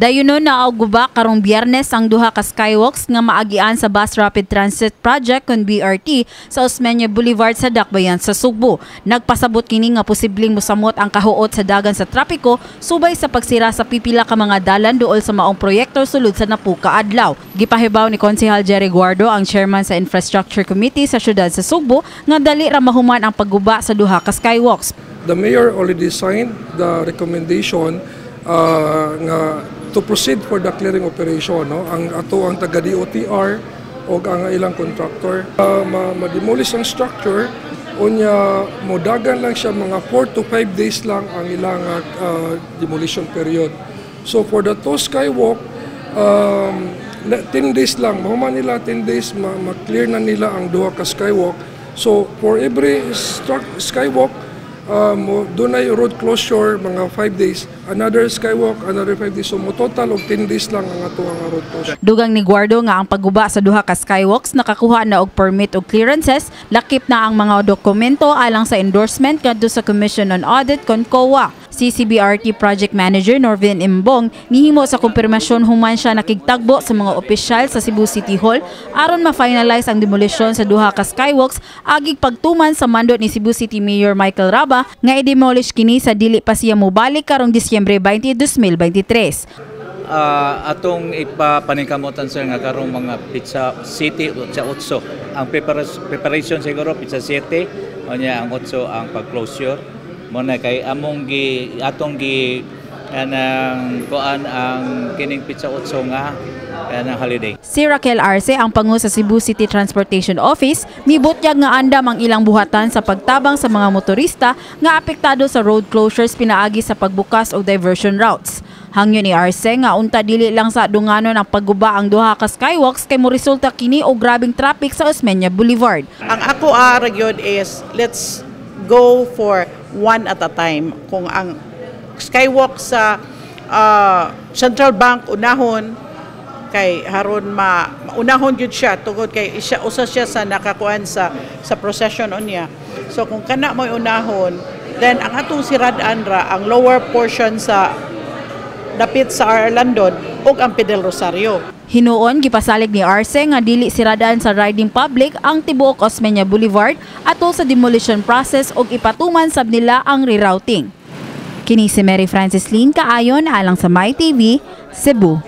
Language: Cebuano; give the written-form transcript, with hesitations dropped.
Dayunon naguba karong Biyernes ang duha ka skywalks nga maagian sa Bus Rapid Transit Project kon BRT sa Osmeña Boulevard sa Dakbayan sa Sugbo. Nagpasabot kini nga posibleng mosamot ang kahuot sa dagan sa trapiko subay sa pagsira sa pipila ka mga dalan duol sa maong proyekto sulod sa napuka adlaw. Gipahibaw ni Konsehal Jerry Guardo, ang chairman sa Infrastructure Committee sa syudad sa Sugbo, nga dali ra mahuman ang pagguba sa duha ka skywalks. The mayor already signed the recommendation nga to proceed for the clearing operation, no? Ang ato ang taga DOTR o ang ilang contractor, ma-demolish ang structure, unya modagan lang siya mga 4 to 5 days lang ang ilang demolition period. So for the two skywalk, 10 days lang mahuman nila, 10 days ma-clear na nila ang duha ka skywalk. So for every skywalk, dunay road closure mga 5 days, another skywalk another 5 days, so mo total og 10 days lang ang ato ang road closure. Dugang ni Guardo nga ang pagguba sa duha ka skywalks nakakuha na og permit og clearances, lakip na ang mga dokumento alang sa endorsement kadto sa Commission on Audit kon COA. CCBRT Project Manager Norvin Imbong nihimo sa kumpirmasyon human siya nakigtagbo sa mga opisyal sa Cebu City Hall aron ma-finalize ang demolisyon sa duha ka skywalks agig pagtuman sa mando ni Cebu City Mayor Michael Raba nga i-demolish kini sa dili pa siya mobalik karong Disyembre 20, 2023. Atong ipapaningkamutan, sir, nga karong mga petsa 7 sa 8 ang preparation, siguro petsa 7, unya ang 8 ang pag-closure mo na, kay among gi atong gi kanang kuan ang kining petsa 8 nga kanang holiday. Si Raquel Arce, ang pangu sa Cebu City Transportation Office, mibutyag nga andam ang ilang buhatan sa pagtabang sa mga motorista nga apektado sa road closures pinaagi sa pagbukas og diversion routes. Hangyo ni Arce nga unta dili lang sa dunganon ang pagguba ang duha ka skywalks kay moresulta kini og grabing traffic sa Osmeña Boulevard. Ang ako ara gyud is let's go for one at a time. Kung ang skywalk sa Central Bank unahon kay haron ma maunahon gyud siya tungod kay isa usa siya sa nakakuan sa procession unya. So kung kana mo'y unahon, then ang atong sirad-an ra ang lower portion sa dapit sa R. Landon ug ang P. del Rosario. Hinuon gipasalig ni Arce nga dili siradaan sa riding public ang tibuok Osmeña Boulevard atol sa demolition process ug ipatuman sab nila ang rerouting. Kini si Mary Francis Lynn Kaayon alang sa MyTV, Cebu.